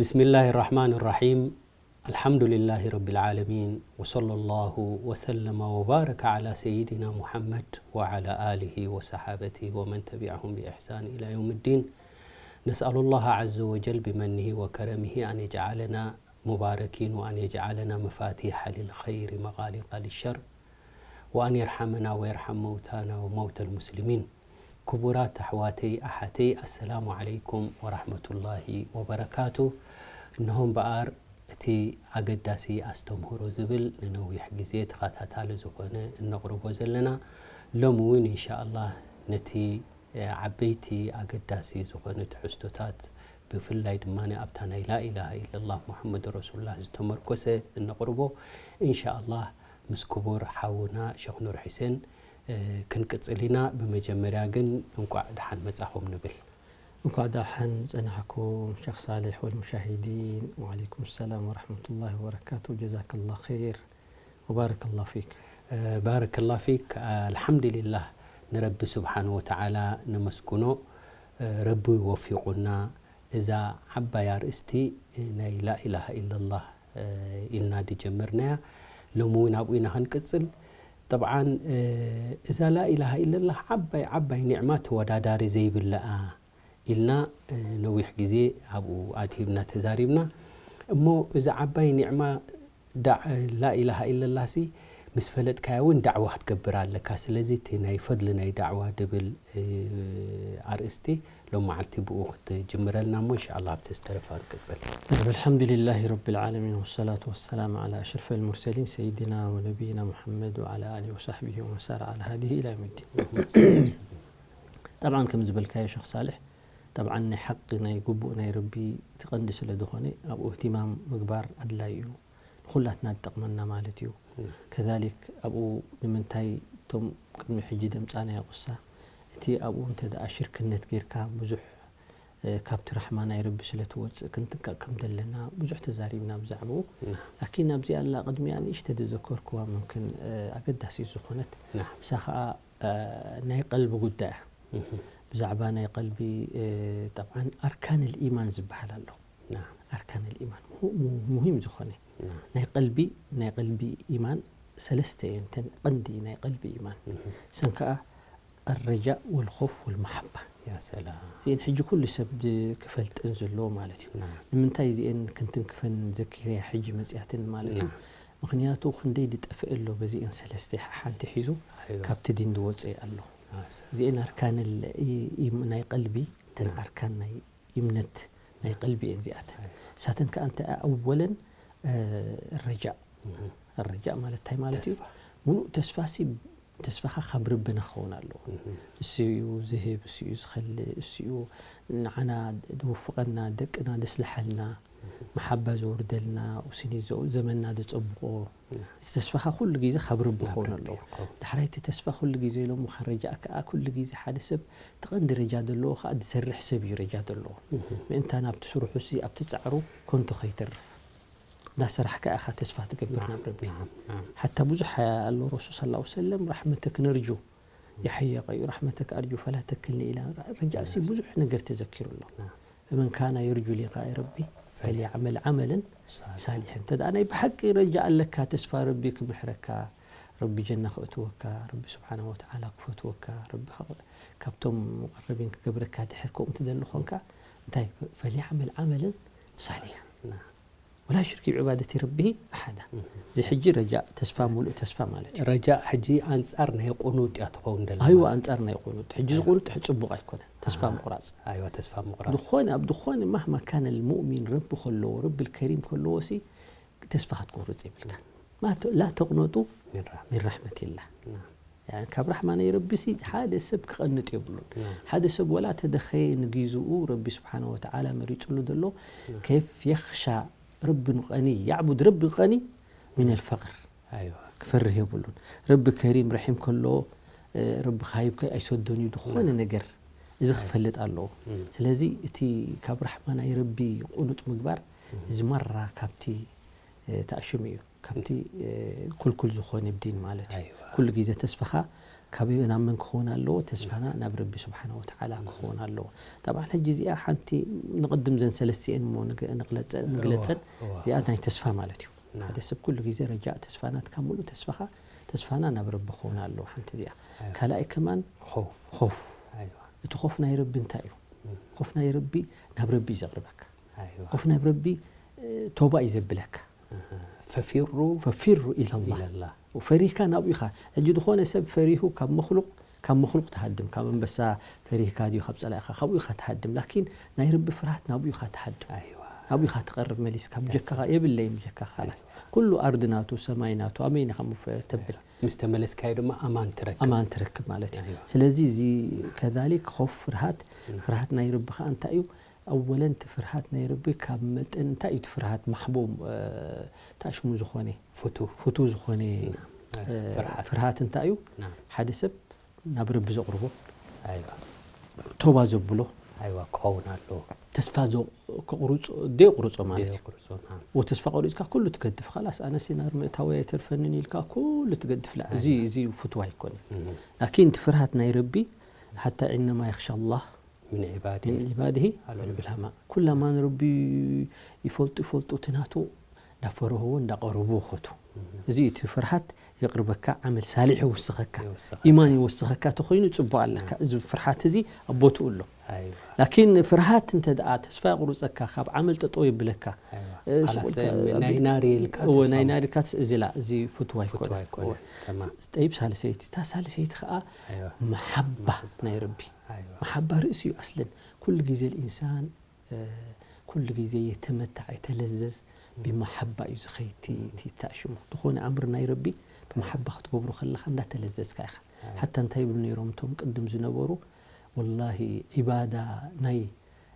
بسم الله الرحمن الرحيم. الحمد لله رب العالمين، وصلى الله وسلم وبارك على سيدنا محمد وعلى آله وصحابته ومن تبعهم بإحسان إلى يوم الدين. نسأل الله عز وجل بمنه وكرمه أن يجعلنا مباركين، وأن يجعلنا مفاتيح للخير مغاليق للشر، وأن يرحمنا ويرحم موتانا وموتى المسلمين. ክቡራት ኣሕዋተይ ኣሓተይ፣ ኣሰላሙ ዓለይኩም ወራሕመቱላሂ ወበረካቱ። እንሆ እምበኣር እቲ ኣገዳሲ ኣስተምህሮ ዝብል ንነዊሕ ግዜ ተኸታታሊ ዝኾነ እነቕርቦ ዘለና፣ ሎሚ እውን ኢንሻኣላህ ነቲ ዓበይቲ ኣገዳሲ ዝኾነ ትሕዝቶታት፣ ብፍላይ ድማ ኣብታ ናይ ላኢላሃ ኢለላህ ሙሐመድ ረሱሉላህ ዝተመርኮሰ እነቕርቦ ኢንሻኣላህ ምስ ክቡር ሓውና ሸኽ ኑር ሑሴን ክንቅጽል ኢና። ብመጀመርያ ግን እንቋዕ ደሓን መጻኹም ንብል። እንኳዕ ደሓን ጸናሕኩም ሸኽ ሳልሕ ወልሙሻሂዲን። ወዓለይኩም ሰላም ወረሕመቱላሂ ወበረካቱ። ጀዛከላህ ኸይር ወባረከላህ ፊክ። ባረከላህ ፊክ። ኣልሓምዱሊላህ፣ ንረቢ ስብሓን ወተዓላ ነመስግኖ። ረቢ ወፊቑና እዛ ዓባይ ኣርእስቲ ናይ ላኢላሃ ኢለላህ ኢልና ድጀመርናያ፣ ሎሚ እውን ኣብኡ ኢና ክንቅጽል። ጠብዓን እዛ ላኢላሃ ኢለላህ ዓባይ ዓባይ ኒዕማ ተወዳዳሪ ዘይብላኣ ኢልና ነዊሕ ግዜ ኣብኡ ኣድሂብና ተዛሪብና። እሞ እዛ ዓባይ ኒዕማ ዳዕ-፣ ላኢላሃ ኢለላህሲ ምስ ፈለጥካያ እውን ዳዕዋ ክትገብር ኣለካ። ስለዚ እቲ ናይ ፈድሊ ናይ ዳዕዋ ድብል ኣርእስቲ ሎም መዓልቲ ብኡ ክትጅምረልና እሞ ኢንሻኣላህ ኣብቲ ዝተረፈ ክንቅጽል። طيب، الحمد لله رب العالمين، والصلاة والسلام على أشرف المرسلين سيدنا ونبينا محمد وعلى آله وصحبه ومن سار على هديه إلى يوم الدين. ጠብዓን ከም ዝበልካዮ ሸኽ ሳልሕ፣ ጠብዓን ናይ ሓቂ ናይ ግቡእ ናይ ረቢ እቲ ቀንዲ ስለ ዝኾነ ኣብኡ እህትማም ምግባር ኣድላይ እዩ። ንኹላትና ዝጠቕመና ማለት እዩ። ከዛሊክ ኣብኡ ንምንታይ እቶም ቅድሚ ሕጂ ደምጻናዮ ቅሳ፣ እቲ ኣብኡ እንተ ደኣ ሽርክነት ጌርካ ብዙሕ ካብቲ ራሕማ ናይ ረቢ ስለ ትወጽእ ክንጥንቀቕ ከም ዘለና ብዙሕ ተዛሪብና ብዛዕባኡ። ላኪን ኣብዚኣ ኣላ ቅድሚኣ ንእሽተ ዘዘከርኩዋ ምምክን ኣገዳሲት ዝኾነት፣ ንሳ ኸኣ ናይ ቀልቢ ጉዳይ እያ። ብዛዕባ ናይ ቀልቢ ጠብዓን ኣርካን ልኢማን ዝበሃል ኣሎ። ኣርካን ልኢማን ሙሂም ዝኾነ ናይ ቀልቢ ናይ ቀልቢ ኢማን ሰለስተ እየን እተን ቀንዲ ናይ ቀልቢ ኢማን። ሰን ከኣ ኣረጃእ ወልኾፍ ወልመሓባ። እዚአን ሕጂ ኩሉ ሰብ ክፈልጠን ዘለዎ ማለት እዩ። ንምንታይ እዚአን ክንትንክፈን ዘኪረያ ሕጂ መፅያትን ማለት እዩ? ምክንያቱ ክንደይ ዝጠፍእ ኣሎ በዚአን ሰለስተ ሓንቲ ሒዙ ካብቲ ዲን ዝወፀ ኣሎ። እዚአን ኣርካን ናይ ቀልቢ እተን ኣርካን ናይ እምነት ናይ ቀልቢ እየን እዚኣተን። እሳተን ከኣ እንታይ ኣወለን ረጃእ። ረጃእ ማለት እንታይ ማለት እዩ? ሙሉእ ተስፋ ሲ ተስፋኻ ካብ ረቢ ንክኸውን ኣለዎ። እሱ እዩ ዝህብ፣ እሱ እዩ ዝኸልእ፣ እሱ እዩ ንዓና ዝውፍቐና፣ ደቅና ዘስልሓልና፣ መሓባ ዘውርደልና፣ ውስኒ ዘው-፣ ዘመንና ዘጸብቖ። እቲ ተስፋኻ ኩሉ ግዜ ካብ ረቢ ክኸውን ኣለዎ። ዳሕራይ እቲ ተስፋ ኩሉ ግዜ ኢሎምኻ ረጃእ ከኣ ኩሉ ግዜ ሓደ ሰብ እቲ ቀንዲ ረጃ ዘለዎ ከኣ ዝሰርሕ ሰብ እዩ ረጃ ዘለዎ። ምእንታ ናብቲ ስርሑሲ ኣብቲ ጻዕሩ ኮንቶ ከይተርፍ። እንዳሰራሕካ ኢኻ ተስፋ ትገብር ናብ ረቢ። ሓታ ብዙሕ ኣሎ ረሱል ሰለላሁ ዐለይሂ ወሰለም ራሕመተክ ነርጁ፣ ያ ሐዩ ያ ቀዩም ራሕመተክ ኣርጁ ፈላ ተክልኒ ኢላ። ረጃእሲ ብዙሕ ነገር ተዘኪሩ ኣሎ። ፈመን ካነ የርጁ ሊቃኢ ረቢ ፈልየዕመል ዓመለን ሳሊሐን። እንተ ደኣ ናይ ብሓቂ ረጃ ኣለካ፣ ተስፋ ረቢ ክምሕረካ፣ ረቢ ጀና ከእትወካ፣ ረቢ ስብሓነሁ ወተዓላ ክፈትወካ፣ ረቢ ካብ-፣ ካብቶም ሙቀረቢን ክገብረካ ድሕር ከምኡ ትደሊ ኾንካ፣ እንታይ ፈልየዕመል ዓመለን ሳሊሐን። ወላ ዩሽሪክ ብዒባደቲ ረቢሂ ኣሓዳ። እዚ ሕጂ ረጃእ ተስፋ፣ ሙሉእ ተስፋ ማለት እዩ። ረጃእ ሕጂ ኣንጻር ናይ ቁኑጥ እያ ትኸውን ደላ ኣይዋ፣ ማለት። ኣንጻር ናይ ቁኑጥ። ሕጂ እዚ ቁኑጥ ሕጂ ጽቡቕ ኣይኮነን። ተስፋ ምቑራጽ። ኣይዋ፣ ተስፋ ምቑራጽ። ዝኾነ፣ ኣብ ዝኾነ ማህማ ካነ ልሙእሚን ረቢ ከለዎ፣ ረቢ ልከሪም ከለዎ ሲ ተስፋ ክትቆርጽ የብልካን። ማ ተ-፣ ላ ተቕነጡ ሚን ራሕመት። ሚን ራሕመቲላህ። ናም። ያኒ ካብ ራሕማ ናይ ረቢ ሲ ሓደ ሰብ ክቐንጥ የብሉን። ናም። ሓደ ሰብ ወላ ተደኸየ ንጊዝኡ ረቢ ስብሓነ ወተዓላ መሪጹሉ ዘሎ ናም። ከይፍ የኽሻ ረቢ ንቐኒ፣ ያዕቡድ ረቢ ቀኒ ሚነል ፈቕር። ኣይዋ። ክፈርህ የብሉን። ረቢ ከሪም ረሒም ከሎ፣ እ፣ ረቢ ካይብ ከ-፣ ኣይሰዶን እዩ። ዝኾነ ናም። ነገር እዚ ኣይዋ። ክፈልጥ ኣለዎ። እም። ስለዚ እቲ ካብ ራሕማ ናይ ረቢ ቁኑጥ ምግባር እም። እዚ ማራ ካብቲ፣ እ፣ ተኣሽሙ እዩ። ካብቲ፣ እ፣ ኩልኩል ዝኾነ ዲን ማለት እዩ። ኣይዋ። ኩሉ ግዜ ተስፋኻ ካበይ ናብ መን ክኸውን ኣለዎ? ተስፋና ናብ ረቢ ስብሓነ ወተዓላ ክኸውን ኣለዎ። ጠብዓን ሕጂ እዚኣ ሓንቲ ንቕድም ዘን ሰለስቲኤን እሞ ንግ- ንግለጸ- ንግለጸን። እዋ። እዚኣ ናይ ተስፋ ማለት እዩ። ናም። ሓደ ሰብ ኩሉ ግዜ ረጃእ ተስፋ ናትካ፣ ሙሉእ ተስፋኻ፣ ተስፋና ናብ ረቢ ክኸውን ኣለዎ። ሓንቲ እዚኣ። ኣይዋ። ካልኣይ ከማን ኾፍ። ኾፍ። ኣይዋ። እቲ ኾፍ ናይ ረቢ እንታይ እዩ? እም። ኾፍ ናይ ረቢ ናብ ረቢ እዩ ዘቕርበካ። ኣይዋ። ኾፍ ናብ ረቢ፣ እ፣ ቶባ እዩ ዘብለካ። ኣሃ። ፈፊሩ ፈፊሩ ኢለላህ። ኢለላህ። ፈሪህካ ናብኡ ኢኻ። ሕጂ ዝኾነ ሰብ ፈሪሁ ካብ መኽሉቕ፣ ካብ መኽሉቕ ትሃድም፣ ካብ ኣንበሳ ፈሪህካ ድዩ፣ ካብ ጸላኢኻ፣ ካብኡ ኢኻ ትሃድም። ላኪን ናይ ረቢ ፍርሃት ናብኡ ኢኻ ትሃድም። ኣይዋ። ናብኡ ኢኻ ትቐርብ መሊስካ። ብጀካኻ የብለይን፣ ብጀካኻ ኻላስ። ኣይዋ። ኩሉ ኣርዲ ናቱ፣ ሰማይ ናቱ፣ ኣበይ ኢኻ ምፍ-፣ ተብል? ምስ ተመለስካዮ ድማ ኣማን ትረክብ። ኣማን ትረክብ ማለት እዩ። ኣይዋ። ስለዚ እዚ ከዛሊክ ኾፍ ፍርሃት፣ እም። ፍርሃት ናይ ረቢ ኸኣ እንታይ እዩ? ኣወለን እቲ ፍርሃት ናይ ረቢ ካብ መጠን እንታይ እዩ እቲ ፍርሃት ማሕቦ፣ እ፣ ታሽሙ ዝኾነ፣ ፍቱ። ፍቱ ዝኾነ፣ ናም። እ፣ ፍርሃት። ፍርሃት እንታይ እዩ? ናም። ሓደ ሰብ ናብ ረቢ ዘቕርቦ፣ ኣይዋ። ቶባ ዘብሎ፣ ኣይዋ፣ ክኸውን ኣለዎ። ተስፋ ዘ-፣ ክቑርጾ፣ ደየቑርጾ ማለት እዩ። ደየቑርጾ፣ ናም። ወ ተስፋ ቆሪጽካ ኩሉ ትገድፍ፣ ኻላስ ኣነሲ ናብ ምእታወይ ኣይተርፈንን ኢልካ ኩሉ ትገድፍ፣ ላ፣ እዚ፣ ኣይዋ። እዚ ፍትዋ ኣይኮነን። እም። ላኪን እቲ ፍርሃት ናይ ረቢ፣ ሓታ ኢነማ የኽሻ ኣላህ ምን ዒባዲሂ ምን ዒባዲሂ ኣልዑለማ። ዑለማ። ኩላማ ንረቢ ይፈልጡ፣ ይፈልጡ፣ እቲ ናቱ እንዳፈርህዎ፣ እንዳቐረቡ ይኸዱ። እም። እዚ እቲ ፍርሃት የቕርበካ፣ ዓመል ሳሊሕ ይውስኸካ፣ ይውስኸካ። ኢማን ይወስኸካ ተኾይኑ ጽቡቕ ኣለካ። ናም። እዚ ፍርሃት እዚ ኣብ ቦትኡ ኣሎ። ኣይዋ። ላኪን ፍርሃት እንተ ደኣ ተስፋ የቑርጸካ፣ ካብ ዓመል ጠጠው የብለካ፣ ኣይዋ። እ፣ ኻላስ፣ ሱቕ ኢልካ ናይ ኣብ ናሪ ኢልካ እወ፣ ተስፋ ናይ ም- ናሪ ኢልካ ተስ-፣ እዚ ላ፣ እዚ ፍትዋ ፍትዋ ኣይኮነን። ኣይኮነን። እወ። ተማም። ጠይብ፣ ሳልሰይቲ፣ እታ ሳልሰይቲ ኸኣ ኣይዋ። መሓባ ናይ ረቢ። ኣይዋ። መሓባ ርእሲ እዩ ኣስለን። ኩሉ ግዜ ልኢንሳን፣ እ፣ ኩሉ ግዜ የተመታዕ፣ የተለዘዝ ብመሓባ እዩ ዝኸይድ እቲ፣ እቲ ተኣሽሙ። ዝኾነ ኣምር ናይ ረቢ ብመሓባ ክትገብሮ ከለኻ እንዳተለዘዝካ ኢኻ። ኣይዋ። ሓታ እንታይ ይብሉ ነይሮም እቶም ቅድም ዝነበሩ? ወላሂ ዒባዳ ናይ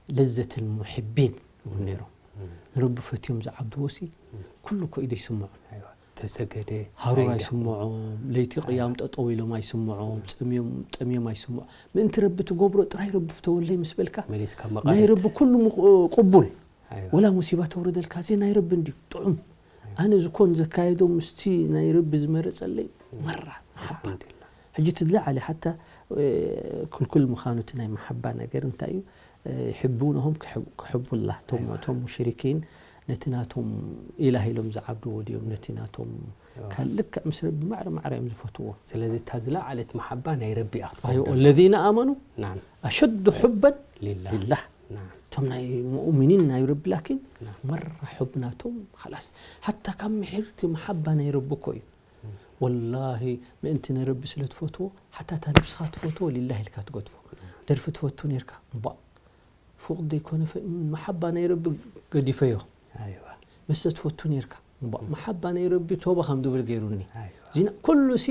ለዘተል ሙሕቢን ይብሉ ነይሮም። እም። ንረቢ ፈትዮም ዝዓብድዎ ሲ፣ እም። ኩሉ እኮ ኢዱ ይስምዖም። ኣይዋ። ተሰገደ፣ ሃሩር ኣይደ- ኣይስምዖም፣ ለይቲ ኣይ- ቅያም ጠጠው ኢሎም ኣይስምዖም፣ ጸምዮም፣ ጠምዮም ኣይስምዖም። ምእንቲ ረቢ ትገብሮ ጥራይ ረቢ ፍተወለይ ምስ በልካ፣ መሊስካ ናይ መቓልት። ረቢ ኩሉ ምቕ-፣ ቅቡል። ኣይዋ። ወላ ሙሲባ ተውርደልካ፣ እዚ ናይ ረቢ እንድዩ፣ ጥዑም። ኣይዋ። ኣነ ዝኾን ዘካየዶ ምስቲ ናይ ረቢ ዝመረጸለይ፣ መራ፣ መሓባ። ኣልሓምዱሊላህ። ሕጂ እቲ ዝለዓለ ሓታ፣ እ፣ ክልኩል ምዃኑ እቲ ናይ መሓባ ነገር እንታይ እዩ? እ፣ ይሕቡነሁም ክሕብ-፣ ክሕቡላህ። እቶም፣ ኣይዋ። እቶም ሙሽሪኪን ነቲ ናቶም ኢላህ ኢሎም ዝዓብድዎ ድዮም? ነቲ ናቶም ኣይዋ። ካል-፣ ልክዕ ምስ ረቢ ማዕረ ማዕረ እዮም ዝፈትዎ። ስለዚ እታ ዝለዓለት መሓባ ናይ ረቢ እያ ክትከውን ኣይዋ፣ ዘለዋ። ወለዚነ ኣመኑ ናም። ኣሸዱ ሑበን ሊላህ። ሊላህ። ናም። እቶም ናይ ሙእሚኒን ናይ ረቢ ላኪን ናም። መራ ሑብ ናቶም ኻላስ። ሓታ ካብ ምሒርቲ መሓባ ናይ ረቢ እኮ እዩ። እም። ወላሂ ምእንቲ ናይ ረቢ ስለ ትፈትዎ፣ ሓታ እታ ነብስኻ ትፈትዎ ሊላህ ኢልካ ትገድፎ። ደርፊ ትፈቱ ኔርካ፣ እምቧእ። ፉቕ ዘይኮነ ፈ-፣ መሓባ ናይ ረቢ ገዲፈዮ። ኣይዋ። መስተ ትፈቱ ኔርካ፣ እምቧእ። መሓባ ናይ ረቢ ቶባ ከም ዝብል ገይሩኒ። ኣይዋ። ዚና፣ ኩሉ ሲ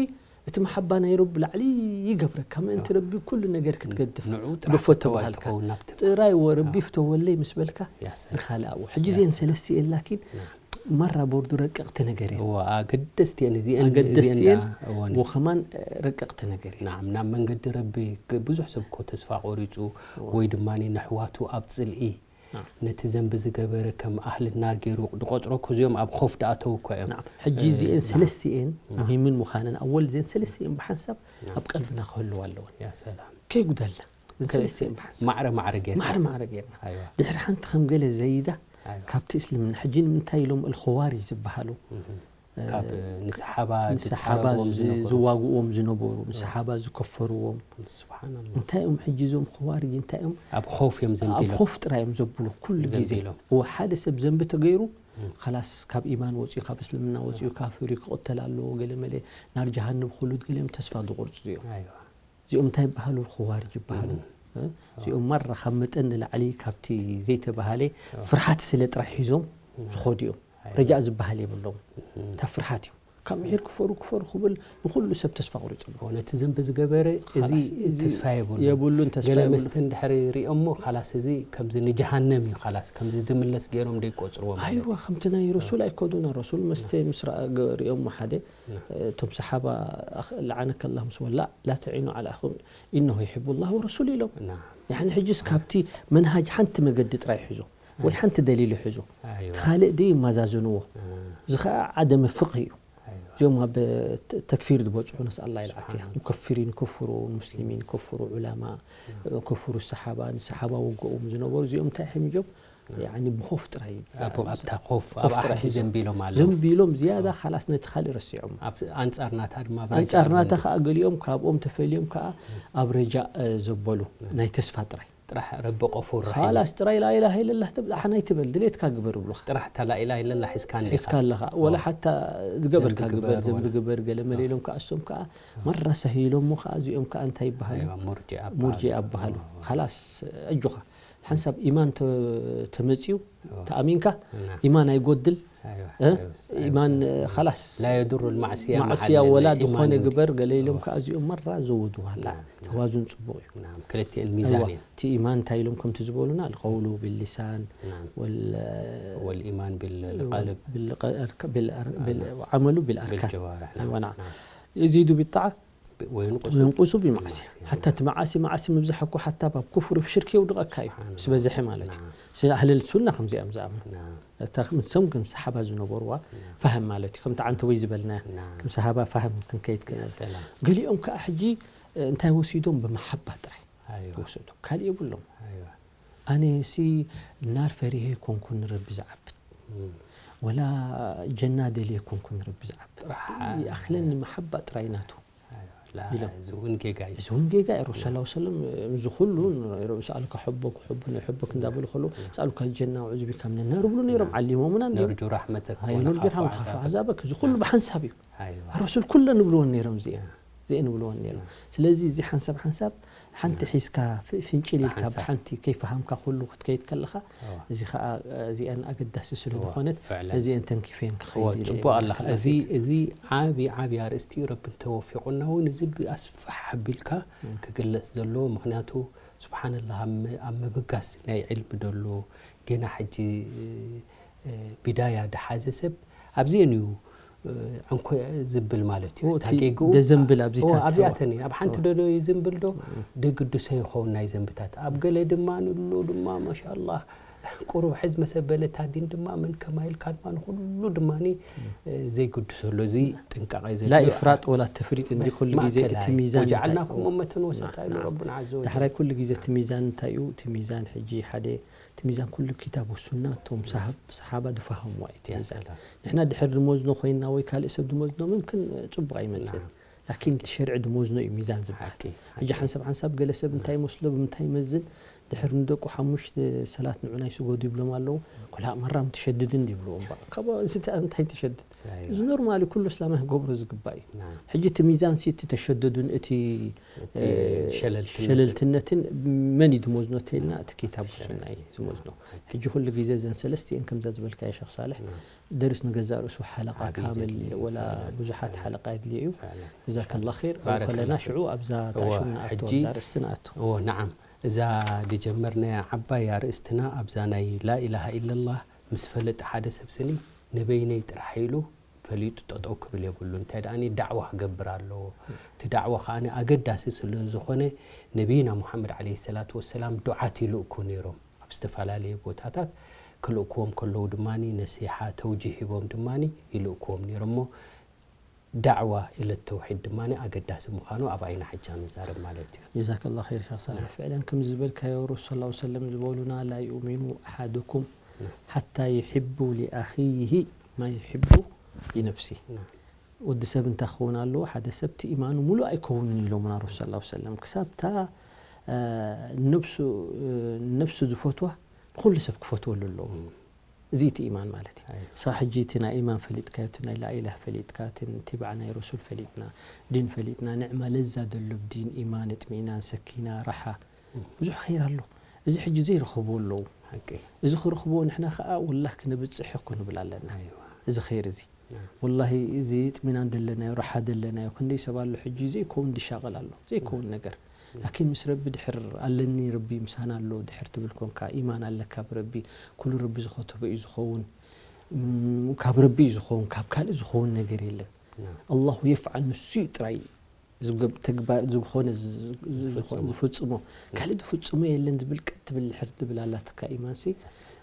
እቲ መሓባ ናይ ረቢ ላዕሊ ይገብረካ። ምእንቲ ኣዎ። ረቢ ኩሉ ነገር ክትገድፍ ንዑ ጥራሕ ብፈቶ ተዋይ በሃልካ። ትኸውን ናብቲ ጥራይ ወ-፣ ረቢ ኣዎ። ፍተወለይ ምስ በልካ ያ ሰላም። ንኻልእ ኣብኡ። ሕጂ ያ እዚአን ሰላም። ሰለስቲአን ላኪን ናም። ማራ ቦርዱ ረቀቕቲ ነገር እየን። እዎ፣ ኣገደስቲ እየን እዚአን፣ ኣገደስቲ እዚአን እየን። ደኣ፣ እዎ፣ ነ- ወ-፣ ከማን፣ እ፣ ረቀቕቲ ነገር እየን። ናም፣ ናብ መንገዲ ረቢ ግ-፣ ብዙሕ ሰብ እኮ ተስፋ ቆሪጹ እዎ። ወይ ድማ ነሕዋቱ ኣብ ጽልኢ ናም። ነቲ ዘንቢ ዝገበረ ከም ኣህሊ ናር ገይሩ ዝቆጽሮ እኮ እዚኦም ኣብ ኾፍ ደኣተው እኮ እዮም። ናም። ሕጂ እ፣ እዚአን ናም። ሰለስቲአን ናም። ሙሂምን ምዃነን ኣወል እዚአን ሰለስቲአን ብሓንሳብ ናም። ኣብ ቀልብና ክህልዋ ኣለወን። ያ ሰላም። ከይጉደልና። እዘን ከ-፣ ሰለስቲአን ብሓንሳብ። ማዕረ ማዕረ ጌርና። ማዕረ ማዕረ ጌርና። ኣይዋ። ድሕሪ ሓንቲ ከም ገለ ዘይዳ ኣይዋ። ካብቲ እስልምና። ሕጂ ንምንታይ ኢሎም ኣልኸዋሪጅ ዝበሃሉ? እህ። እ፣ ካብ ንሰሓባ ንሰሓባ ዝጻረርዎም ዝ-፣ ዝነበሩ። ዝዋግእዎም ዝነበሩ፣ ንሰሓባ ዝከፈርዎም። ስብሓንላህ። እንታይ እዮም ሕጂ እዞም ኸዋሪጅ? እንታይ እዮም? ኣብ ኾፍ እዮም ኣብ ዘንቢሎም። ኾፍ ጥራይ እዮም ዘብሉ፣ ኩሉ ግዜ። ዘንቢሎም። እወ፣ ሓደ ሰብ ዘንቢ ተገይሩ፣ እም። ኸላስ ካብ ኢማን ወፂኡ፣ ካብ እስልምና ወፂኡ፣ እም። ካፍር እዩ፣ ክቕተል ኣለዎ፣ ገለ መለ፣ ናር ጀሃነብ ኹሉድ ገለ እዮም ተስፋ ዝቖርፁ እዮም። ኣይዋ። እዚኦም እንታይ ይበሃሉ? ኹዋርጅ ይበሃሉ። እም። እ? እዚኦም ማራ ካብ መጠን ንላዕሊ ካብቲ ዘይተባሃለ እም። ፍርሃት ስለ ጥራሕ ሒዞም እም። ዝኸዱ እዮም። ኣይዋ። ረጃእ ዝበሃል የብሎም። እም። እታ ፍርሃት እዩ። ካብ ምሒር ክፈሩ ክፈሩ ክብል ንኹሉ ሰብ ተስፋ ቆሪጹ ኣሎ። እዎ፣ ነቲ ዘንቢ ዝገበረ እዚ ኻላስ፣ እዚ ተስፋ የብሉን። የብሉን፣ ተስፋ ገለ የብሉን። መስተ እንድሕሪ ሪኦሞ፣ ኻላስ እዚ ከምዚ ንጀሃነም እዩ፣ ኻላስ ከምዚ ዝምለስ ገይሮም ደይቆጽርዎ ማለት እዩ። ኣይዋ፣ ከምቲ ናይ ረሱል ኣይከዱና። ረሱል መስተ ምስ ረኣ ገ-፣ ሪኦሞ ሓደ፣ ና። እቶም ሰሓባ፣ ኣኽ-፣ ለዓነከ ላህ ምስ በላ፣ ላ ተዒኑ ዓላ ኣኹም ኢነሁ ይሕቡ ላህ ወረሱሉ ኢሎም። ና። ያኒ ሕጅስ ካብቲ መንሃጅ ሓንቲ መገዲ ጥራይ ሒዞ፣ ወይ ሓንቲ ደሊል ሒዞ፣ ኣይዋ። እቲ ካልእ ደይ ይመዛዘንዎ። እ። እዚ ኸኣ ዓደመ ፍቕሂ እዩ። ኣይዋ። እዚኦም ኣብ ተ-፣ ተክፊር ዝበፅሑ፣ ነስኣል ላህ ልዓፊያ። ስብሓን ኣላህ። ሙከፊሪን ኩፍሩ፣ ሙስሊሚን ኩፍሩ፣ ዑላማ ኩፍሩ፣ ሰሓባ፣ ንሰሓባ ወግኦም ዝነበሩ እዚኦም እንታይ እዮም? ያኒ ብኾፍ ጥራይ። ኣብ-፣ ኣብታ ኾፍ፣ ኾፍ ኣብኣ ጥራይ ሓንቲ ሒዞም። ዘንቢሎም ኣለዉ። ዘንቢሎም ዝያዳ ኻላስ ነቲ ካልእ ረሲዖም። ኣብ ኣንጻር ናታ ድማ ኣብ ረጃ ኣንጻር ናታ ኣለዉ። ኸኣ ገሊኦም ካብኦም ተፈልዮም ከኣ ኣብ ረጃእ፣ እ፣ ዘበሉ ናይ ተስፋ ጥራይ። ጥራሕ ረቢ ቀፉር ራሒም። ኻላስ ጥራይ ላኢላሃ ኢለላህ ትብል፣ ኣሓ ናይ ትበል፣ ድሌትካ ግበር ይብሉኻ። ጥራሕ እታ ላኢላሃ ኢለላህ ሒዝካ እንዲኻ። ሒዝካ ኣለኻ። ወላ ኣዎ። ሓታ ዝገበርካ ዘንቢ ግበር፣ ግበር ዘንቢ ወላ። ግበር፣ ገለ መለ ኢሎም ከኣ እሶም ከኣ መራ ሰሂሎሞ ከኣ እዚኦም ከኣ እንታይ ይበሃሉ? ኣይዋ፣ ሙርጂኣ ይበሃሉ። ሙርጂኣ ይበሃሉ። ኣዎ። ኻላስ ኣጆኻ። ሓንሳብ ኢማን ተ-፣ ተመጽዩ፣ ኣዎ። ተኣሚንካ፣ ናም። ኢማን ኣይጎድል። ኣይዋ፣ እ? ኣይዋ፣ ኢማን፣ ኣይዋ። ኻላስ ላ የዱሩ ልማዕስያ ማዕስያ መዓል ወላ ልኢማን ዝኾነ እንዲ። ግበር፣ ገለ ኢሎም ኣዎ። ከኣ እዚኦም መራ ዘወድዋ ኣላ። ናም፣ ናም። ተዋዙን ጽቡቕ እዩ። ናም፣ ክልቲኤን ሚዛን ኣይዋ፣ እየን። እቲ ኢማን እንታይ ኢሎም ከምቲ ዝበሉና፣ القول باللسان ናም። وال-، والإيمان بالقلب። بالق-، بالأر-، بال-، نعم. والعمل بالأركان. بالجوارح، نعم. ኣይዋ፣ ናም። نعم. يزيد بالطاعة ብ-፣ وينقص وينقص بالمعصية. بالمعصية. ሓታ እቲ መዓሲ፣ መዓሲ ምብዛሕ እኮ ሓታ ኣብ ኩፍር፣ ኣብ ሽርክ የውድቐካ እዩ። ስብሓን ምስ በዝሐ ማለት እዩ። ናም። ስ-፣ ኣህለል ሱና ከምዚኣም ዝኣምኑ። ናም። እታ ከም፣ ሰም ከም ሰሓባ ዝነበርዋ ናም። ፋህም ማለት እዩ። ከምቲ ዓንተቦይ ዝበልናያ። ናም። ከም ሰሃባ ፋህም ክንከይድ ያ ክነል። ሰላም። ገሊኦም ከኣ ሕጂ፣ እ፣ እንታይ ወሲዶም? ብመሓባ ጥራይ ኣይዋ። ይወስዱ። ካልእ የብሎም። ኣይዋ። ኣነ ሲ ናር ፈሪሄ ኮንኩ ንረቢ ዝዓብድ። እም። ወላ ጀና ደልየ ኮንኩ ንረቢ ዝዓብድ። ጥራሕ ይኣኽለኒ መሓባ ጥራይ ናቱ ኣይዋ። ላ፣ ኢሎም። እዚ እውን ጌጋ እዩ። እዚ እውን ጌጋ እዩ። ረሱል ሰለላሁ ዐለይሂ ወሰለም፣ እዚ ኩሉ ይስኣሉካ ሑበክ፣ ሑበና ዩሕበክ እንዳበሉ ከለዉ፣ ይስኣሉካ ጀና፣ ኣዑዙ ቢካ ሚነ ናር ይብሉ ነይሮም፣ ዓሊሞምና እንድዮም። ነርጁ ራሕመተክ ኣይ፣ ወነኻፉ ነርጁ ራሕመ፣ ዓዛበክ። ዓዛበክ። እዚ ኩሉ ብሓንሳብ እዩ። ኣይዋ። ረሱል ኩለን ይብልወን ነይሮም እዚኤን። እዚኤን ይብልወን ነይሮም። ስለዚ እዚ ሓንሳብ ሓንሳብ ሓንቲ ሒዝካ ፍ-፣ ፍንጭል ኢልካ ብሓንሳብ። ብሓንቲ ከይፈሃምካ ኩሉ ክትከይድ ከለኻ፣ እዋ። እዚ ኸኣ፣ እዚኣን ኣገዳሲ ስለ እዋ፣ ዝኾነት፣ ፍዕለን። ነዚአን ተንኪፈን ክኸይድ እዋ፣ ኢለ ጽቡቕ እየ ኣለኻ። ማለት እዚ፣ እዩ። እዚ ዓቢ፣ ዓቢ ኣርእስቲ እዩ። ረቢ እንተወፊቑና እውን እዚ ብኣስፋሕ ኣቢልካ እም። ክግለጽ ዘለዎ። ምኽንያቱ፣ ስብሓንላህ፣ ኣብ ም-፣ ኣብ ምብጋስ ናይ ዕልሚ ደሎ፣ ገና ሕጂ፣ እ፣ እ፣ ቢዳያ ድሓዘ ሰብ ኣብዚአን እዩ፣ እ፣ ዕንኮ ዝብል ማለት እዩ። እዎ፣ እታ እቲ ጌግኡ፣ ደዘንብል ኣብዚ እዎ፣ ታትዋ። ኣብዚኣተን እዩ። ኣብ ሓንቲ እዎ። ዶ፣ ዶ ይዝንብል ዶ? እም። ደግድሶ ይኸውን ናይ ዘንብታት። ኣብ ገለ ድማ ንሉ ድማ፣ ማሻኣላህ፣ ቁሩብ ሕዝ መሰበለ እታ ዲን ድማ መን ከማይ ኢልካ ድማ ንኹሉ ድማኒ፣ እም። እ፣ ዘይግድሶ ኣሎ። እዚ ጥንቃቐ ላ ዘድልዮ ኢፍራጥ ወላ ተፍሪጥ እንዲ በስ ኩሉ ግዜ እቲ ማእከላይ። ሚዛን እንታይ ወጀዓልናኩም እዩ? ኡመተን ወሰጣ ናዓ፣ ኢሉ ናዓ። ረቡና ዓዘ ወጀል። ዳሕራይ ኩሉ ግዜ እቲ ሚዛን እንታይ እዩ? እቲ ሚዛን ሕጂ ሓደ እቲ ሚዛን ኩሉ ኪታብ ወሱና እቶም ሰሃብ-፣ ሰሓባ ዝፈሃምዋ እዩ እቲ ያ ሚዛን። ሰላም። ንሕና ድሕር ድሞዝኖ ኮይንና ወይ ካልእ ሰብ ድሞዝኖ ምምክን ጽቡቕ ኣይመጽእን። ናዓም። ላኪን እቲ ሸርዒ ድሞዝኖ እዩ ሚዛን ዝበሃል። ሓቂ፣ ሕጂ ሓቂ። ሓንሳብ ሓንሳብ ገለ ሰብ እንታይ ይመስሎ ብምንታይ ይመዝን፣ ድሕር ንደቁ ሓሙሽተ ሰላት ንዑናይ ስገዱ ይብሎም ኣለዉ። ኩላ መራ ምትሸድድን ይብልዎም በቃ። ካብ እዚ እንታይ ትሸድድ? ኣይዋ። እዚ ኖርማል እዩ፣ ኩሉ እስላማይ ክገብሮ ዝግባእ እዩ። ናዓም። ሕጂ እቲ ሚዛን ሲ እቲ ተሸደዱን እቲ እቲ እ፣ ሸለልትነትን። ሸለልትነትን መን እዩ ዝመዝኖ ተይልና፣ እቲ ኪታብ ኣቲ ሱና እዩ ሸሪዓ። ዝመዝኖ። ኣቲ ሕጂ ኩሉ ግዜ እዘን ሰለስቲኤን ከምዛ ዝበልካዮ ሸኽ ሳልሕ፣ ናም። ደርስ ንገዛእ ርእሱ ሓለቓ ዓቢ ካምል የድልዮ እዩ። ወላ ፍዕለን። ብዙሓት ፍዕለን። ሓለቓ የድልዮ እዩ። ፍዕለን። ጀዛከላህ ኸይር። ኣብኡ ባረከላህ ከለና ፊክ። ሽዑ ኣብዛ እዋ፣ ታሹና ኣቶ ሕጂ ኣብዛ ርእስቲ ንኣቶ። እዎ፣ ነዓም። እዛ ዝጀመርናያ ዓባይ ኣርእስትና ኣብዛ ናይ ላኢላሃ ኢለላህ ምስ ፈለጠ ሓደ ሰብ ስኒ ንበይነይ ጥራሕ ኢሉ ፈሊጡ ጠጠው ክብል የብሉን። እንታይ ደኣኒ ዳዕዋ ክገብር ኣለዎ። እቲ ዳዕዋ ከኣ ኣገዳሲ ስለ ዝኾነ ነቢይና ሙሓመድ ዓለይሂ ሰላቱ ወሰላም ዱዓት ይልእኩ ነይሮም። ኣብ ዝተፈላለየ ቦታታት ክልእክዎም ከለዉ ድማ ነሲሓ፣ ተውጂህ ሂቦም ድማ ይልእክዎም ነይሮም። እሞ ዳዕዋ ኢለ ተውሒድ ድማ ኣገዳሲ ምዃኑ ኣብኣ ኢና ሕጂ ንዛረብ ማለት እዩ። ጀዛከላህ ኸይር ሸኽ ሳልሕ። ናም። ፍዕለን ከምዚ ዝበልካዮ ረሱል ሰለላሁ ዐለይሂ ወሰለም ዝበሉና ላ ዩእሚኑ ኣሓዱኩም ናም። ሓታ ዩሕቡ ሊኣኺሂ ማ ዩሕቡ ሊነፍሲህ። ናም። ወዲ ሰብ እንታይ ክኸውን ኣለዎ? ሓደ ሰብ እቲ ኢማኑ ሙሉእ ኣይከውንን ኢሎምና ረሱል ሰለላሁ ዐለይሂ ወሰለም። ክሳብ እታ፣ እ፣ ነብሱ፣ እ፣ ነብሱ ዝፈትዋ ንኹሉ ሰብ ክፈትወሉ ኣለዎ። እም። እዚ እቲ ኢማን ማለት እዩ። ኣይ። ንስኻ ሕጂ እቲ ናይ ኢማን ፈሊጥካዮ፣ እቲ ናይ ላኢላህ ፈሊጥካ፣ እቲ ንቲባዕ ናይ ረሱል ፈሊጥና፣ ዲን ፈሊጥና፣ ንዕማ ለዛ ደሎ ብ ዲን፣ ኢማን፣ እጥሚእናን፣ ሰኪና፣ ራሓ፣ እም። ብዙሕ ኸይር ኣሎ። እዚ ሕጂ ዘይረኸብዎ ኣለዉ። ሓቂ። እዚ ክረኽብዎ ንሕና ኸኣ ወላሂ ክነብጽሕ እኮ ንብል ኣለና። ኣይዋ። እዚ ኸይር እዚ። ናም። ወላሂ እዚ ጥሚናን ደለናዮ፣ ራሓ ደለናዮ፣ ክንደይ ሰብ ኣሎ ሕጂ ዘይከውን ዝሻቐል ኣሎ፣ ዘይከውን ነገር። ናም። ላኪን ምስ ረቢ ድሕር ኣለኒ፣ ረቢ ምሳና ኣሎ ድሕር ትብል ኮንካ፣ ኢማን ኣለካ ብረቢ፣ ኩሉ ረቢ ዝኸተቦ እዩ ዝኸውን፣ እም፣ ካብ ረቢ እዩ ዝኸውን፣ ካብ ካልእ ዝኸውን ነገር የለን። ናም። ኣላሁ የፍዓል፣ ንሱ እዩ ጥራይ ዝገብ-፣ ተግባር ዝኾነ ዝ-፣ ዝ-፣ ዝፈጽሞ። ዝፈጽሞ። ካልእ ዝፍጽሞ የለን ዝብል ቀጥ ትብል ድሕር ትብል ኣላትካ ኢማንሲ፣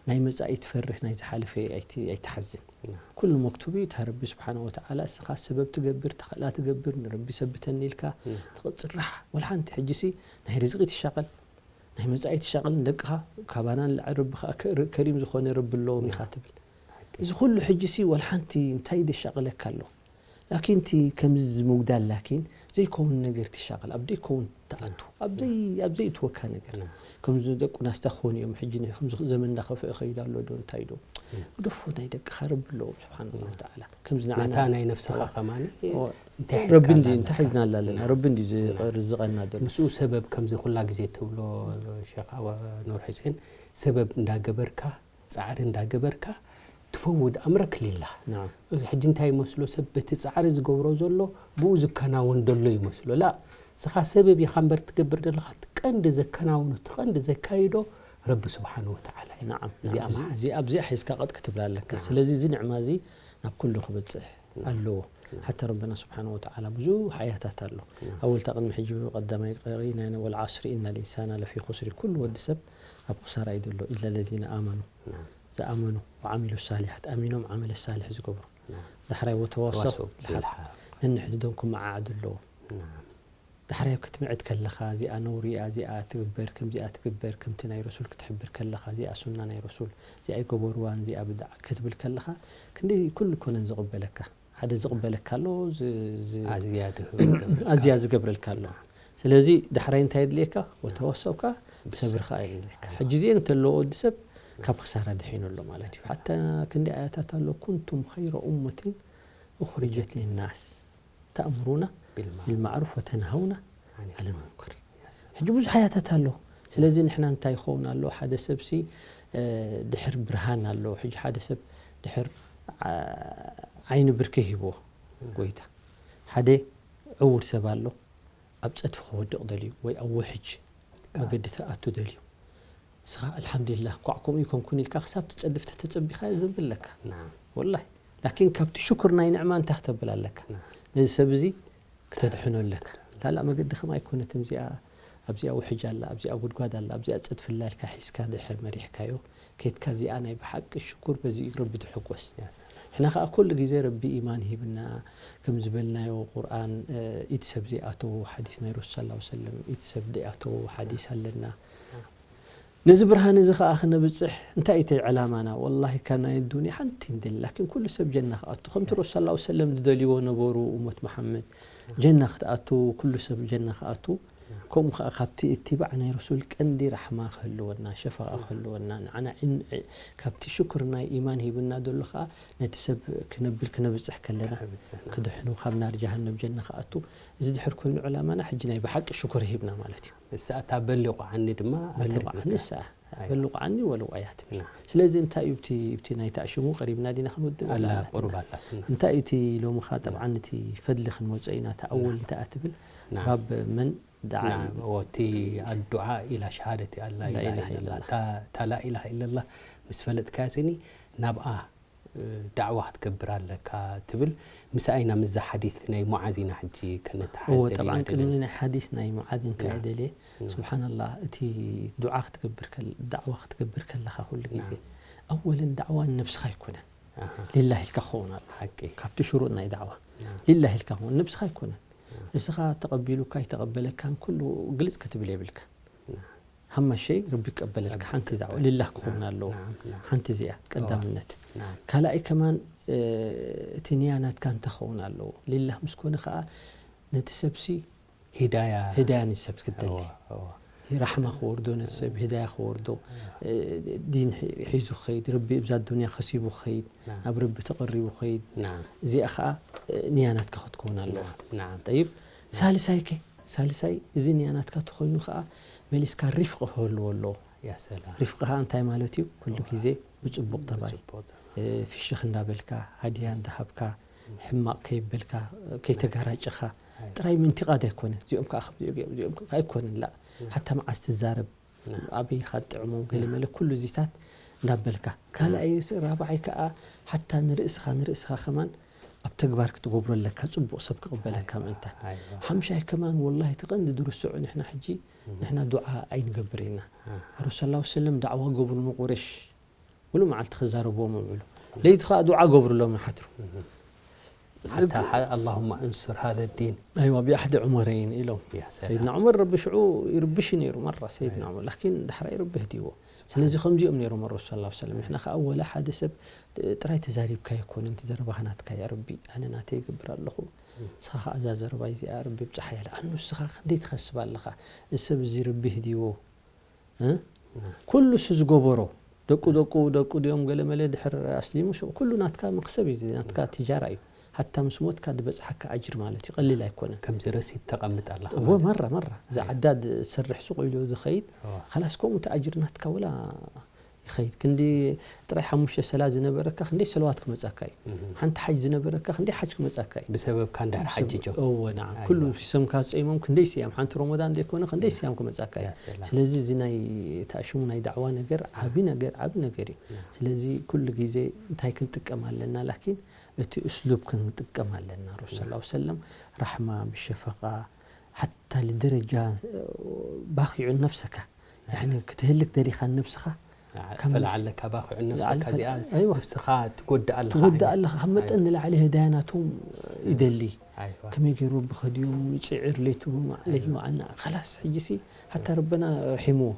ናይ መጻኢ ትፈርህ፣ ናይ ዝሓለፈ ኣይቲ-፣ ኣይትሓዝን። ና። ኩሉ መክቱብ እዩ። እታ ረቢ ስብሓነ ወተዓላ እስኻ ሰበብ ትገብር፣ ተኽእላ ትገብር፣ ንረቢ ሰብተኒ ኢልካ ና። ትቕጽር ራሕ። ወላ ሓንቲ ሕጂሲ ናይ ርዝቂ ትሻቐል፣ ናይ መጻኢ ትሻቐል፣ ንደቅኻ ካባና ንላዕሊ ረቢ ኸኣ ከ-፣ ከሪም ዝኾነ ረቢ ኣለዎም ኢኻ ትብል። ሓቂ። እዚ ኩሉ ሕጂሲ ወላ ሓንቲ እንታይ ደሻቕለካ ኣሎ? ላኪን እቲ ከምዚ ዝምጉዳል ላኪን ዘይከውን ነገር ትሻቐል፣ ኣብ ዘይከውን ትኣቱ፣ ኣብ ዘይ-፣ ኣብ ዘይእትወካ ነገር። ና። ከምዚ ደቁና ስታ ክኾኑ እዮም፣ ሕጂ ነ-፣ ከምዚ ዘመን እንዳኸፍአ ይኸይድ ኣሎ ዶ እንታይ ዶ? ግደፎ፣ ናይ ደቅኻ ረቢ ኣለዎም ስብሓን ኣላህ ወተዓላ። ከምዚ ንዓና ነታ ናይ ነፍስኻ ከማኒ ኦ፣ እንታይ ረቢ ሒዝካ እንዲ-፣ ኣላ እንታይ ኣለካ? ሒዝና ኣላ ኣለና? ና። ረቢ እንዲ ዝርዝቐና ዘሎ። ምስኡ ሰበብ ከምዚ ኩላ ግዜ ትብሎ ሸኽ ኣወ-፣ ኑር ሑሴን፣ ሰበብ እንዳገበርካ፣ ጻዕሪ እንዳገበርካ፣ ትፈውድ ኣምረክ ሊላህ። ናም። እዚ ሕጂ እንታይ ይመስሎ፣ ሰብ በቲ ጻዕሪ ዝገብሮ ዘሎ ብኡ ዝከናወን ዘሎ ይመስሎ። ላ፣ እስኻ ሰበብ ኢኻ እምበር ትገብር ዘለኻ፣ እቲ ቀንዲ ዘከናውኖ፣ እቲ ቀንዲ ዘካይዶ ረቢ ስብሓነ ወተዓላ እዩ። ናዓም፣ እዚኣ ናዓም። እዚ-፣ መዓት። እዚ-፣ ኣብዚኣ ሒዝካ ቀጥ ክትብላ ኣለካ። ናዓም። ስለዚ እዚ ንዕማ እዚ ናብ ኩሉ ክበጽሕ ናዓም። ኣለዎ። ሓታ ረበና ስብሓነ ወተዓላ ብዙሕ ኣያታት ኣሎ። ኣወል እታ ቅድሚ ሕጂ ቀዳማይ ቀሪእናዮ፣ "ወልዓስሪ ኢነ ልኢንሳነ ለፊ ኹስሪ"፣ ኩሉ ወዲ ሰብ ኣብ ክሳራ እዩ ዘሎ፣ "ኢለ ለዚነ ኣመኑ"፣ ናዓም። ዝኣመኑ፣ "ወዓሚሉ ሳሊሓት"፣ ኣሚኖም ዓመለ ሳሊሕ ዝገብሩ። ናዓም። ዳሕራይ "ወተዋሰው ተዋሰው ብልሓቅ"፣ ብልሓቅ። ነንሕድዶም ክመዓዓዱ ኣለዎ። ናዓም። ዳሕራይ ክትምዕድ ከለኻ፣ እዚኣ ነውሪ እያ፣ እዚኣ ትግበር፣ ከምዚኣ ትግበር፣ ከምቲ ናይ ረሱል ክትሕብር ከለኻ፣ እዚኣ ሱና ናይ ረሱል፣ እዚኣ ኣይገበርዋን፣ እዚኣ ብድዓ ክትብል ከለኻ፣ ክንደይ ኩሉ ኮነን ዝቕበለካ። ሓደ ዝቕበለካ ኣሎ፣ ዝ-፣ ዝ-፣ ኣዝያ ድህብ ዝገብረልካ። ኣዝያ ዝገብረልካ ኣሎ። ስለዚ ዳሕራይ እንታይ የድልየካ? ወተወሰውካ ብስ-፣ ሰብርካ የድልየካ። ሕጂ እዚኤን እንተለዎ ወዲ ሰብ ካብ ክሳራ ድሒኑ ኣሎ ማለት እዩ። ሓታ ክንዲ ኣያታት ኣሎ፣ "ኩንቱም ኸይረ ኡመትን ኡኽሪጀት ሊናስ ተእምሩና ቢልማዕሩፍ። ቢልማዕሩፍ ወተንሃውና ኣኒል ኣኒል ሙንከር." ሕጂ ብዙሕ ኣያታት ኣሎ። ስለዚ ንሕና እንታይ ይኸውን ኣሎ? ሓደ ሰብሲ፣ እ፣ ድሕር ብርሃን ኣሎ። ሕጂ ሓደ ሰብ ድሕር፣ ዓ-፣ ዓይኒ ብርኪ ሂብዎ ጎይታ። ሓደ ዕውር ሰብ ኣሎ፣ ኣብ ጸድፊ ክወድቕ ደልዩ ወይ ኣብ ውሕጅ መገዲ ተኣቱ ደልዩ። ንስኻ ኣልሓምዱሊላህ፣ እንኳዕ ከምኡ ይኮንኩን ኢልካ ክሳብ ትጸድፍ ተተጸቢኻዮ ዘንቢ ኣለካ። ናዓም። ወላሂ። ላኪን ካብቲ ሽኩር ናይ ንዕማ እንታይ ክተብል ኣለካ? ናዓም። ነዚ ሰብ እዚ ክተድሕኖ ኣለካ። ላላ መገዲ ከም ኣይኮነትን እዚኣ፣ ኣብዚኣ ውሕጅ ኣላ፣ ኣብዚኣ ጉድጓድ ኣላ፣ ኣብዚኣ ጸድፊ ኣላ ኢልካ ሒዝካ ድሕር መሪሕካዮ፣ ከይድካ እዚኣ ናይ ብሓቂ ሽኩር በዚ እዩ ረቢ ትሕጎስ። ያ ሰላም። ንሕና ከኣ ኩሉ ግዜ ረቢ ኢማን ሂብና፣ ከም ዝበልናዮ ቁርኣን፣ እ፣ ኢድ ሰብ ዘይኣተዎ፣ ሓዲስ ናይ ረሱል ሰለላሁ ዐለይሂ ወሰለም፣ ኢድ ሰብ ዘይኣተዎ ሓዲስ ኣለና። ነዚ ብርሃን እዚ ከኣ ክነብጽሕ እንታይ እዩ እቲ ዕላማና? ወላሂ ካብ ናይ ዱንያ ሓንቲ እንደሊ፣ ላኪን ኩሉ ሰብ ጀና ክኣቱ፣ ከምቲ ረሱል ሰለላሁ ዐለይሂ ወሰለም ዝደልይዎ ነበሩ፣ ኡመት መሓመድ ጀና ክትኣቱ፣ ኩሉ ሰብ ጀና ክኣቱ፣ ከምኡ ከኣ ካብቲ እትባዕ ናይ ረሱል ቀንዲ ራሕማ ክህልወና፣ ሸፋቃ ክህልወና፣ ንዓና ዒን-፣ ዒ-፣ ካብቲ ሽኩር ናይ ኢማን ሂብና ዘሎ ከኣ ነቲ ሰብ ክነብል ክነብጽሕ ከለና፣ ክነብጽሕ፣ ናም። ክድሕኑ፣ ካብ ናር ጀሃነም ጀና ክኣቱ፣ እዚ ድሕር ኮይኑ ዕላማና፣ ሕጂ ናይ ብሓቂ ሽኩር ሂብና ማለት እዩ። ንሳ እታ በሊቑዓኒ ድማ በሊቑዓኒ ኣተርፊካ። ንሳ፣ ኣይ። በሊቑዓኒ ወለው ኣያ ትብል። ናም። ስለዚ እንታይ እዩ እቲ፣ እቲ ናይ ተዕሽሙ ቀሪብና ዲና ክንውድእ ወላ ኣላ ኣላትና? ቁሩብ ኣላትና። እንታይ እዩ እቲ ሎሚ ኸ ጠብዓን እቲ ፈድሊ ክንመጾ ኢና፣ እቲ ኣወል እንታይ እያ ትብል? ናም። ባብ መን ደዓ ናም፣ እዩ? ወቲ ኣዱዓ ኢላ ሸሃደቲ ኣላ ላ ኢላሃ ኢላሃ ኢለላ። ኢለላ። እታ፣ እታ ላ ኢላሃ ኢለላ ምስ ፈለጥካያ ስኒ ናብኣ፣ እ፣ ዳዕዋ ክትገብር ኣለካ ትብል። ምስኣ ኢና ምስዛ ሓዲስ ናይ ሙዓዝ ኢና ሕጂ ከነተሓዝ እወ፣ ደሊና ጠብዓን ዘለና። ቅድሚ ናይ ሓዲስ ናይ ሙዓዝ እንታይ ናም። ደልየ? ናም። ስብሓንላህ፣ እቲ ዱዓ ክትገብር ከል-፣ ዳዕዋ ክትገብር ከለኻ ኩሉ ግዜ ናም። ኣወለን ዳዕዋ ንነብስኻ ኣይኮነን። ኣሃ። ሊላህ ኢልካ ክኸውን ኣሎ። ሓቂ። ካብቲ ሽሩጥ ናይ ዳዕዋ። ናም። ሊላህ ኢልካ ክኸውን፣ ነብስኻ ኣይኮነን። ናም። እስኻ ተቐቢሉካ ኣይተቐበለካን ኩሉ ግልጽ ክትብል የብልካ። ናም። ሃማሸይ ረቢ ይቀበለልካ። ረቢ ሓንቲ ዳዕዋ ይቀበል። ሊላህ ክኸውን ናም፣ ኣለዎ። ናም፣ ናም። ሓንቲ እዚኣ ቀዳምነት። ናም። ካልኣይ ከማን፣ እ፣ እቲ ንያ ናትካ እንታይ ክኸውን ኣለዎ? ሊላህ ምስ ኮነ ከኣ ነቲ ሰብሲ ሂዳያ። ሂዳያ ነቲ ሰብ ክትደሊ። እወ፣ እወ። ራሕማ ክወርዶ ነቲ ሰብ፣ ሂዳያ ክወርዶ፣ እ፣ ዲን ሒ-፣ ሒዙ ክኸይድ፣ ረቢ እብዛ ዱንያ ከሲቡ ክኸይድ፣ ናም። ናብ ረቢ ተቐሪቡ ክኸይድ። ናም። እዚኣ ከኣ፣ እ፣ ንያ ናትካ ክትከውን ኣለዋ። ናም፣ ናም። ጠይብ፣ ሳልሳይ ከ? ሳልሳይ፣ እዚ ንያ ናትካ ተኾይኑ ከኣ መሊስካ ሪፍቅ ክህልዎ ኣለዎ። ያ ሰላም። ሪፍቅ ከኣ እንታይ ማለት እዩ? ኩሉ ግዜ ብጽቡቅ ጠባይ፣ ብጽቡቅ ጠባይ። እ፣ ፍሽኽ እንዳበልካ፣ ሃድያ እንዳሃብካ፣ ሕማቅ ከይበልካ፣ ከይተጋራጨኻ፣ ኣይ። ጥራይ ምንቲቃድ ኣይኮነን። እዚኦም ከኣ ከምዚኦም እዮም፣ እዚኦም ከኣ ኣይኮነን ላ። ሓታ መዓስ ትዛረብ፣ ና። ኣበይ ኢኻ ትጥዕሞም፣ ገለ ና። መለ ኩሉ እዚታት እንዳበልካ። ካልኣይ ስ-፣ ራብዓይ ከኣ ሓታ ንርእስኻ፣ ንርእስኻ ከማን ኣብ ተግባር ክትገብሮ ኣለካ፣ ጽቡቕ ሰብ ክቕበለካ ምእንታን። ኣይዋ። ሓምሻይ ከማን ወላሂ እቲ ቀንዲ ድርሰዑ ንሕና ሕጂ፣ ንሕና ዱዓ ኣይንገብር ኢና። ኣሃ። ረሱል ሰለላሁ ዐለይሂ ወሰለም ዳዕዋ ገብሩ ንቁረሽ። ሙሉ መዓልቲ ክዛረብዎም ይውዕሉ። ለይቲ ከዓ ዱዓ ገብሩሎም ይሓድሩ። ሓታ ሓ- ኣላሁማ እንሱር ሃዘ ዲን። ኣይዋ ብኣሕዲ ዑመረይን ኢሎም። ያ ሰላም። ሰይድና ዑመር ረቢ ሽዑ ይርብሽ ነይሩ መራ ሰይድና ዑመር ላኪን ዳሕራይ ረቢ ህድይዎ። ስለዚ ከምዚኦም ነይሮም ረሱል ሰለላሁ ዐለይሂ ወሰለም። ንሕና ከዓ ወላ ሓደ ሰብ ጥራይ ተዛሪብካ ኣይኮነን እቲ ዘረባኻ ናትካ ያ ረቢ ኣነ ናተይ ይገብር ኣለኹ። ንስኻ ከዓ እዛ ዘረባ እዚኣ ረቢ ብፅሓያ ኣኑ ንስኻ ክንደይ ትኸስብ ኣለኻ። እዚ ሰብ እዚ ረቢ ህድይዎ እ? ኩሉ እሱ ዝገበሮ ደቁ ደቁ ደቁ ድዮም ገለመለ ድሕር ኣስሊሙ ሸ- ኩሉ ናትካ መክሰብ እዩ ናትካ ትጃራ እዩ። ሓታ ምስ ሞትካ ዝበፅሓካ ኣጅር ማለት እዩ ቀሊል ኣይኮነን። ከምዚ ረሲት ተቐምጥ ኣለኻ እዎ ማለት መራ መራ እዛ ዓዳድ ዝሰርሕ ሱቕ ኢሉ ዝኸይድ እዎ። ካላስ ከምኡ እቲ ኣጅር ናትካ ወላ ይኸይድ ክንዲ ጥራይ ሓሙሽተ ሰላ ዝነበረካ ክንደይ ሰለዋት ክመፃካ እዩ። ሓንቲ ሓጅ ዝነበረካ ክንደይ ሓጅ ክመፃካ እዩ። ብሰበብካ እንድሕር ሓጅጆም እዎ ንዓም ኩሉ ሲሰምካ ዝፀይሞም ክንደይ ስያም ሓንቲ ረመዳን ዘይኮነ ክንደይ ስያም ክመፃካ እዩ። ያ ሰላም። ስለዚ እዚ ናይ ተኣሽሙ ናይ ዳዕዋ ነገር ዓቢ ነገር ዓቢ ነገር እዩ። ስለዚ ኩሉ ግዜ እንታይ ክንጥቀም ኣለና ላኪን እቲ እስሉብ ክንጥቀም ኣለና ረሱል ሰለላሁ ዐለይሂ ወሰለም ራሕማ ብሸፈቃ ሓታ ልደረጃ ባኺዑን ነፍሰካ ያኒ ክትህልክ ደሊኻ ነብስኻ ከም ፈላዓለካ ባኺዑን ነፍሰካ ለዓል- እዚኣ ኣይዋ። ነፍስኻ ትጎድእ ኣለኻ ትወድእ ዓይነት። ኣለኻ ካብ መጠን ንላዕሊ ህዳያናቶም ይደሊ ኣይዋ። ከመይ ገይሩ ብኸድዮም ይፅዕር ለይቱ ብማ- ለይቲ መዓልና ካላስ ሕጂሲ ሓታ ረበና ርሒምዎ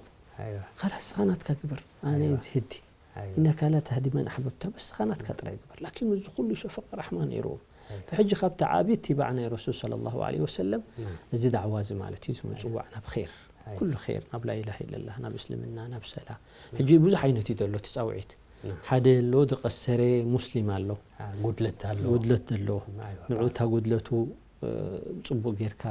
ኣይዋ። ካላስ ስኻ ናትካ ግበር ኣነ ዝህዲ ኣይዋ። ኢነካ ላ ተህዲ መን ኣሕበብታ በስ ስኻ ናትካ ጥራይ ግበር ላኪን እዚ ኩሉ ሸፈቅ ራሕማ ነይርዎ ሕጂ ካብቲ ዓብዪ ትባዕ ናይ ረሱል ሰለላሁ ዐለይሂ ወሰለም ናም። እዚ ዳዕዋ እዚ ማለት እዩ ዝምፅዋዕ ናብ ር ኣይ። ኩሉ ር ናብ ላኢላሃ ኢለላህ ናብ እስልምና ናብ ሰላ ሕጂ ብዙሕ ዓይነት እዩ ዘሎ እቲ ፃውዒት ናም። ሓደ ኣሎ ዝቐሰረ ሙስሊም ኣሎ አ፣ ጉድለት ኣሎ ጉድለት ዘለዎ ኣይዋ። ንዑ እታ ጉድለቱ እ፣ ፅቡቅ ጌርካ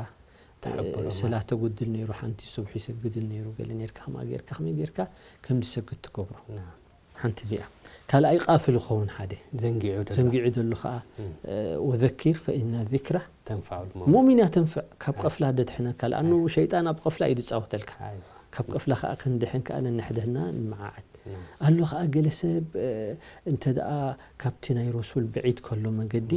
ተሐብሮ እ፣ ሰላት ተጉድል ነይሩ ሓንቲ ሱብሒ ይሰግድን ነይሩ ገለ ኔርካ ከምኣ ጌርካ ከመይ ጌርካ ከም ዝሰግድ ትገብሮ ናም። ሓንቲ እዚኣ ካልኣይ ቃፍል ይኸውን ሓደ ዘንጊዑ ደሎ ዘንጊዑ ዘሎ ከዓ እም። እ፣ ወዘኪር ፈኢና ዚክራ ተንፋዑ ድማ ሙእሚን እያ ተንፍዕ ካብ ቀፍላ ደድሕነካ ለኣኑ ሸይጣን ኣብ ቀፍላ እዩ ዝፃወተልካ ኣይዋ። ካብ ቀፍላ ከዓ ክንድሕን ከዓ ነንሕድህና ንመዓዓድ ናም። ኣሎ ከዓ ገለ ሰብ እ፣ እንተ ደኣ ካብቲ ናይ ረሱል ብዒድ ከሎ መገዲ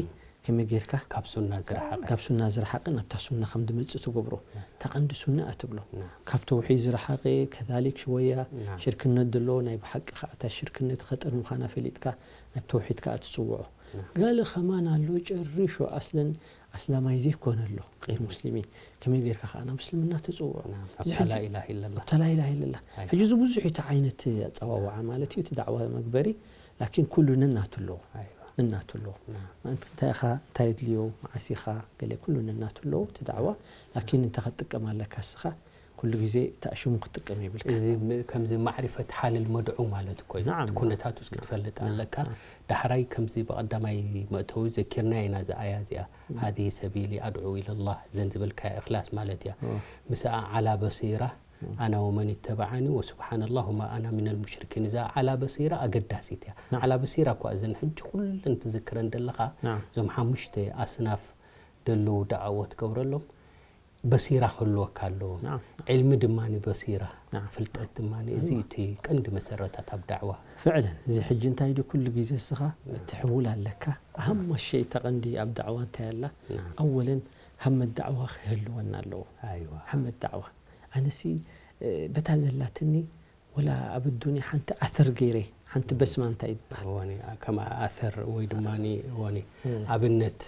ከመይ ጌርካ ካብ ሱና ዝረሓቐ ካብ ሱና ዝረሓቐ ናብታ ሱና ከም ድመፅእ ትገብሮ እታ ቀንዲ ሱና እያ ትብሎ ናም። ካብ ተውሒድ ዝረሓቐ ከዛሊክ ሽወያ ናም። ሽርክነት ዘለዎ ናይ ብሓቂ ከዓ እታ ሽርክነት ኸጥር ምዃና ፈሊጥካ ናብ ተውሒድ ከዓ ትፅውዖ ናም። ገለ ከማን ኣሎ ጨሪሹ ኣስለን ኣስላማይ ዘይኮነ ኣሎ ቀይር ሙስሊሚን ከመይ ጌርካ ከዓ ናብ እስልምና ትፅውዖ ናም። እዚ ኣብታ ሕጂ- ላኢላሃ ኢለላ ኣብታ ላኢላሃ ኢለላ ኣይ። ሕጂ እዚ ብዙሕ እቲ ዓይነት ኣፀዋውዓ ማለት እዩ እቲ ዳዕዋ መግበሪ ላኪን ኩሉ ነናቱ ኣለዎ ኣይዋ። ነናቱ ኣለዎ ናም። ማለት እንታይ ኢኻ እንታይ የድልዮ መዓስ ኢኻ ገለ ኩሉ ነናቱ ኣለዎ እቲ ዳዕዋ ላኪን እንታይ ክትጥቀም ኣለካ እስኻ ኩሉ ግዜ ተኣሽሙ ክትጥቀም የብልካ እዚ ም- ከምዚ ማዕሪፈት ሓለል መድዑ ማለት እኮ እዩ ናዓም፣ እቲ ኩነታቱ እስኪ ትፈልጥ ኣለካ ዳሕራይ ከምዚ ብቐዳማይ መእተዊ ዘኪርና ኢና እዚ ኣያ እዚኣ ሃዚ ሰቢሊ ኣድዑ ኢለላህ ዘን ዝበልካያ እክላስ ማለት እያ ኦ። ምስኣ ዓላ በሲራ ኣና ወመን ይተበዓኒ ወስብሓንላህ ወማ ኣና ሚነል ሙሽሪኪን እዛ ዓላ በሲራ ኣገዳሲት እያ ናዓም። ዓላ በሲራ እኳ እዘን ሕጂ ኩለን ትዝክረን ዘለኻ ናዓም። እዞም ሓሙሽተ ኣስናፍ ደለዉ ዳዕዋ ትገብረሎም በሲራ ክህልወካ ኣለዎ ናዓም። ዕልሚ ድማ በሲራ ናዓም። ፍልጠት ድማ እዚ እቲ ቀንዲ መሰረታት ኣብ ዳዕዋ ፍዕለን እዚ ሕጂ እንታይ ዲ ኩሉ ግዜ እስኻ ትሕውል ኣለካ ኣሃማ ሸይ ተቐንዲ ኣብ ዳዕዋ እንታይ ኣላ ናዓም። ኣወለን ሃመት ዳዕዋ ክህልወና ኣለዎ ኣይዋ ሃመት ዳዕዋ ኣነሲ እ፣ በታ ዘላትኒ ወላ ኣብ ኣዱንያ ሓንቲ ኣተር ገይረ ሓንቲ በስማ እንታይ ይበሃል ወኒ ከም ኣሰር ወይ ድማ ወኒ ኣብነት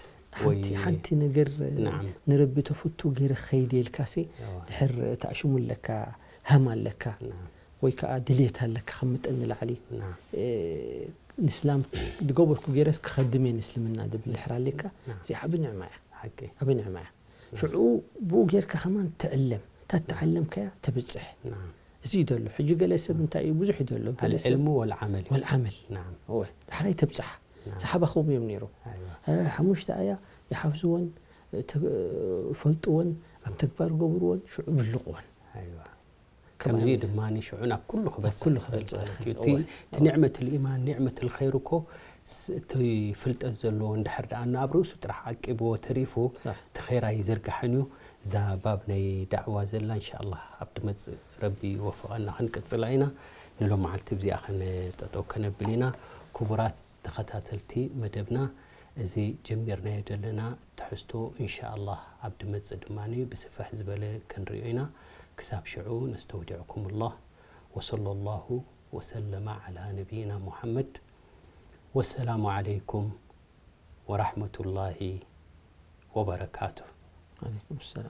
ወይ ሓንቲ ሓንቲ ነገር ናዓም። ንረቢ ተፍቱ ገይረ ክኸይድ የልካሲ እዋ። ድሕር ተኣሽሙ ኣለካ ሃም ኣለካ ናዓም። ወይ ከዓ ድልየት ኣለካ ከም መጠን ንላዕሊ ናዓም። እ፣ ንስላም ዝገበርኩ ገይረስ ክኸድም እየ ንእስልምና ዝብል ድሕር ኣለካ ናዓም። እዚ ዓቢ ንዕማ እያ ሓቂ ዓቢ ንዕማ እያ ሽዑ ብኡ ጌርካ ከማን ትዕለም እታ ተዓለምካያ ተብፅሕ ናዓም። እዚ እዩ ዘሎ ሕጂ ገለ ሰብ እንታይ እዩ ብዙሕ እዩ ዘሎ ገለ ሰብ ኣልዕልሙ ወልዓመል እዩ ወልዓመል ናዓም። እወ ዳሕራይ ተብፅሓ ናዓም። ሰሓባ ከምኡ እዮም ነይሩ ኣይዋ እ፣ ሓሙሽተ ኣያ ይሓፍዝወን እ፣ ተ- ይፈልጥወን ኣብ ተግባር ገብርወን ሽዑ ብልቕወን ኣይዋ ከማን ከምዚ ድማ ሽዑ ናብ ኩሉ ክበፅሕ ኩሉ ዝኽእል ክበፅሕ ማለት ይኽእል። እዩ እቲ እወ። እቲ ኒዕመት ልኢማን ኒዕመት ልኸይር እኮ ስ- እቲ ፍልጠት ዘለዎ እንድሕር ደኣ ናብ ርእሱ ጥራሕ ዓቂብዎ ተሪፉ አ። እቲ ኸይር ኣይዝርጋሕን እዩ እዛ ባብ ናይ ዳዕዋ ዘላ እንሻ ኣላህ ኣብ ድመፅእ ረቢ ይወፍቐና ክንቅፅላ ኢና ንሎም መዓልቲ ብዚኣ ከነጠጠው ከነብል ኢና ክቡራት ተኸታተልቲ መደብና እዚ ጀሚርናዮ ዘለና ትሕዝቶ እንሻ ኣላህ ኣብ ድመፅእ ድማ ብስፍሕ ዝበለ ክንሪኦ ኢና ክሳብ ሽዑ ነስተውዲዕኩም ላህ ወሰለ ላሁ وسلم على نبينا محمد. والسلام عليكم ورحمة الله وبركاته. عليكم السلام.